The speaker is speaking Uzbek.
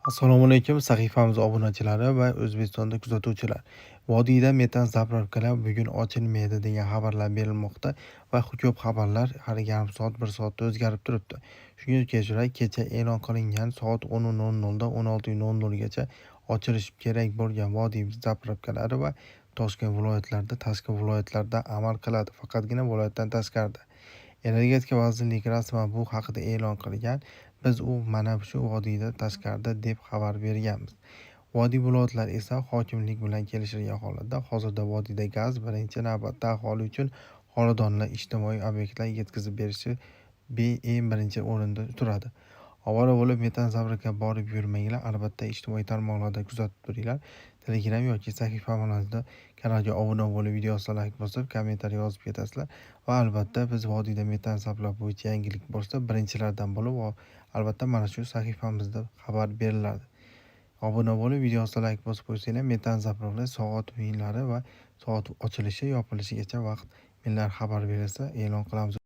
Assalomu alaykum, sahifamiz obunachilari va O'zbekistonda kuzatuvchilar. Vodiyda metan zapravkalar bugun ochilmaydi degan xabarlar berilmoqda va ko'p xabarlar har yarim soat, bir soatda o'zgarib turibdi. Shunga ko'ra, kecha e'lon qilingan soat 10:00 dan 16:00 gacha ochilishi kerak bo'lgan vodiy zapravkalari va Toshkent viloyatlarida, tashqi viloyatlarda amal qiladi, faqatgina viloyatdan tashqarida. Energetika vazirligi rasman bu haqida e'lon qilgan. Biz u mana shu vodiyda tashqarida deb xabar berganmiz. Vodiy viloyatlar esa hokimlik bilan kelishilgan holatda hozirda vodiyda gaz birinchi navbatda aholi uchun xonadonlar, ijtimoiy obyektlar yetkazib berishi eng birinchi o'rinda turadi. Ovora bo'lib metan zapravkaga borib yurmanglar, albatta ijtimoiy tarmoqlarda kuzatib turinglar. Telegram yoki sahifamizda kanalga obuna bo'lib, video ostida layk bosib, kommentariy yozib ketasizlar va albatta biz vodiyda metan zapravka bo'yicha yangilik bo'lsa, birinchilardan bo'lib albatta mana shu sahifamizda xabar beriladi. Obuna bo'lib, video ostida layk bosib qo'ysanglar, metan zapravkalar soat minglari va soat ochilishi, yopilishigacha vaqt minglari xabar berilsa, e'lon qilamiz.